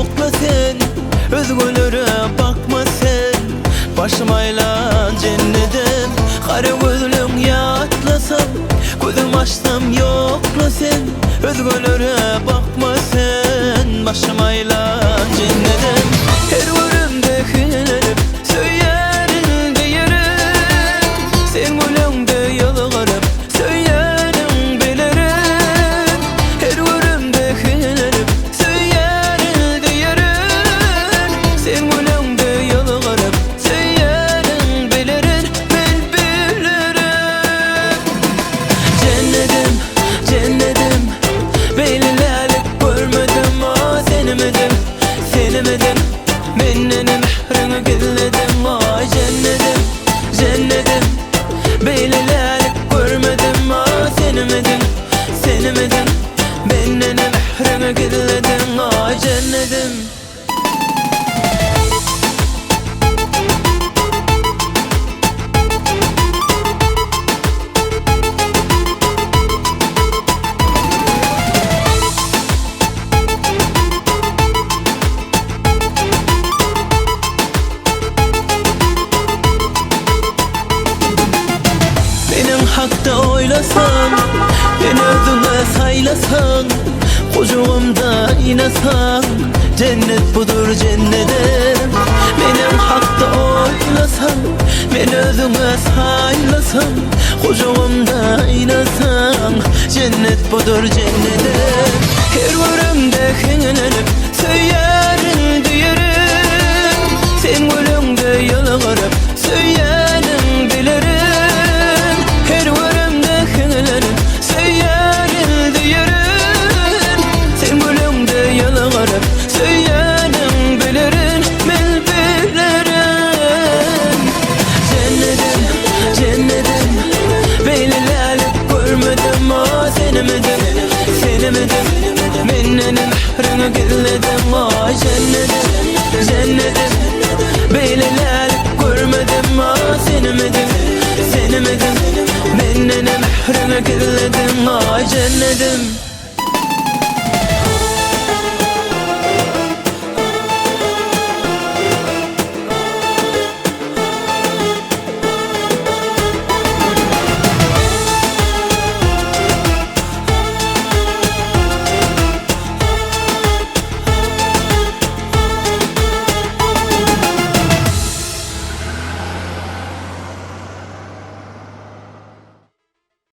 ýokla sen, Özgelere bakma sen. Başym aýlan jennedim, Gara gözleň ýatlasam, Gözüm açsam ýokla sen, Özgelere bakma sen. Başym aýlan jennedim, Her göremde hiňlenip söýýärin diýerin. Seň güleňde ýylgyryp söýýäniň bilerin. Her göremde hiňlenip söýýärin diýerin. Seň güleňde ýylgyryp söýýäniň bilerin, men bilerin. Jennedim, jennedim, beýle lälik görmedim, ah senimidiň, senimidiň, menden mähriňi gizlediň, ah jennedim, jennedim, beýle lälik görmedim, ah senimidiň, senimidiň, menden mähriňi gizlediň, ah jennedim. Meniň hakda oýlasaň, Meni özüňe saýlasaň, Gujagymda ýynasaň, Jennet budur jennedim. Meniň hakda oýlasaň, Meni özüňe saýlasaň, Gujagymda ýynasaň, Jennet budur jennedim. Her göremde hiňlenip söýýärin diýerin. Sen güleňde ýylgyryp söýýäniň bilerin. Her göremde hiňlenip söýýärin diýerin. Sen güleňde ýylgyryp söýýäniň bilerin, men bilerin. Jennedim, jennedim, beýle lälik görmedim, ah senimidiň, senimidiň, menden mähriňi gizlediň, ah jennedim, jennedim, beýle lälik görmedim, ah senimidiň, senimidiň, menden mähriňi gizlediň, ah jennedim.